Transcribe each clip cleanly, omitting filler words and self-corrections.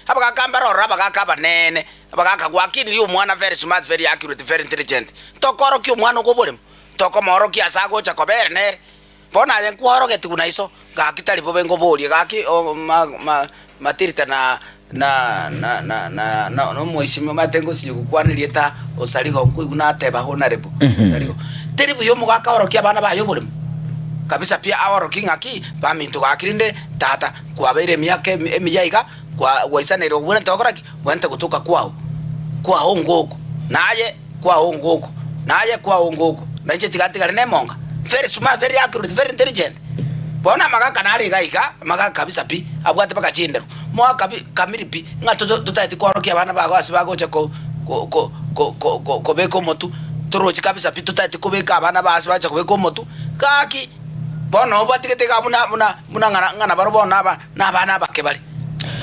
Abagaka mbare ororo abagaka abanene, abagaka gwakinirie omwana very smart, very accurate, very intelligent. Tokorokia omwana ogo oboremo, tokomoorokia ase agocha kobera nere. Bono aye nkworogetigwe na iso, gaki tari bobe nkoborie, gaki o ma ma Matirita na na na na na na nomoisimia omanyete ngosinywa gokwana erieta Osarigo, nkoigwa nateba Honourable Osarigo. Teri buya omogaka aorokie abana baye oboremo kabisa pi aorokie ng'aki baminto gaki rende tata kwabeire emiaka emi emiya iga kwa gwaisaneire obwenerete gokora ki? Obwenerete gotoka kwao kwao ngoko naye. Kwao ngoko, na aye kwao ngoko, na inche tiga ntigare nemonga. Very smart, very accurate, very intelligent. Bono amagaka nare iga iga, amagaka kabisa pi, abwate mpaka chinderu. Moaka pi, kamiri pi, ng'a toto totaeti koorokia abana bago ase bagocha ko ko ko ko ko ko kobeka omotu, torochi kabisa pi, totaeti kobeka abana bao ase bagocha kobeka omotu, gaki, bono obatigete iga buna buna buna ng'a ng'a nabarobwo bono aba. Nabana abake bare.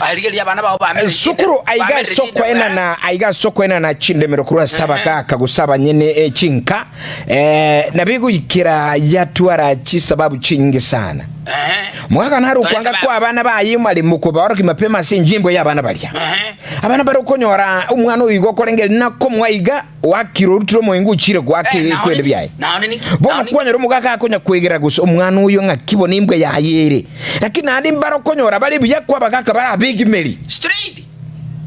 Aye rigereria abana bao bamerire Sukuru chindemero, aiga bamerire ase chindemero, eh. okoenana aiga ase okoenana chindemero korwa ase Ehe. abagaka gose abanyene eh, chinka eh, nabo egoikera yatwara chisababu chinyinge sana. Ehe. Omogaka nare Tware okwanga sababu. kwa abana baye omaremo kobaorokia mapema ase enchimbo y'abana baria. Ehe. Abana bare okonyora omwana oyo igo okorengereria nakomoa iga Oakire orutire omoengo ochire goaka Eh, ebikwendo naone biaye. naone ninki? Bono Naone kwanyora omogaka akonya kwegera gose omwana oyo ng'aki bono embwa yaye ere. Lakini naende mbare okonyora bare buya kw'abagaka bare abegimeri. Straight.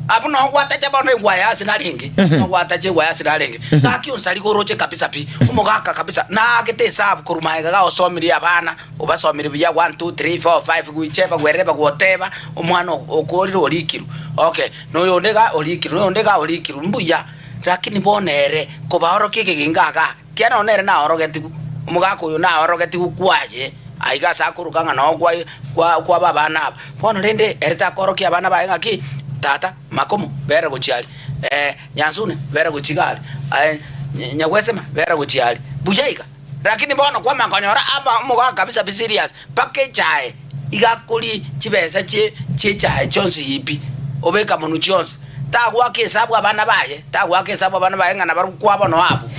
Abwo noo gwatacha bono egwaya ase narenge. Noo gwatacha egwaya ase narenge. Gaki onsariga oroche kabisa pi. Omogaka kabisa. Naagete esabu korwa magega iga osomirie abana, obasomirie buya one, two, three, four, five, goicheba, gwereba, goteba, omwana okorire orikirwe. Okay, na oyonde iga orikirwe, na oyonde iga orikirwe, mbuya. Lakini bono ere kobaorokia ekegingo agaa, ekiagera nonya nere naorogetigwe, omogaka oyo naorogetigwe kwaye, aiga ase akoroka ng'a noo kwa kwa kwaba abana aba. Bono rende ere takorokia abana baye ng'aki, tata, makomo, bera gochia aria, nyansune, bera gochia iga aria, aye nyagwesema, bera gochia aria, buya iga. Lakini bono kwamanya konyora aba omogaka kabisa pi serious, mpaka echae iga akorie chibesa chie chiechae chionsi pi, obeka monwe chionsi. Tagoaka esabu abana baye, tagoaka esabu abana baye ng'a nabarabwo kwabo noo abwo.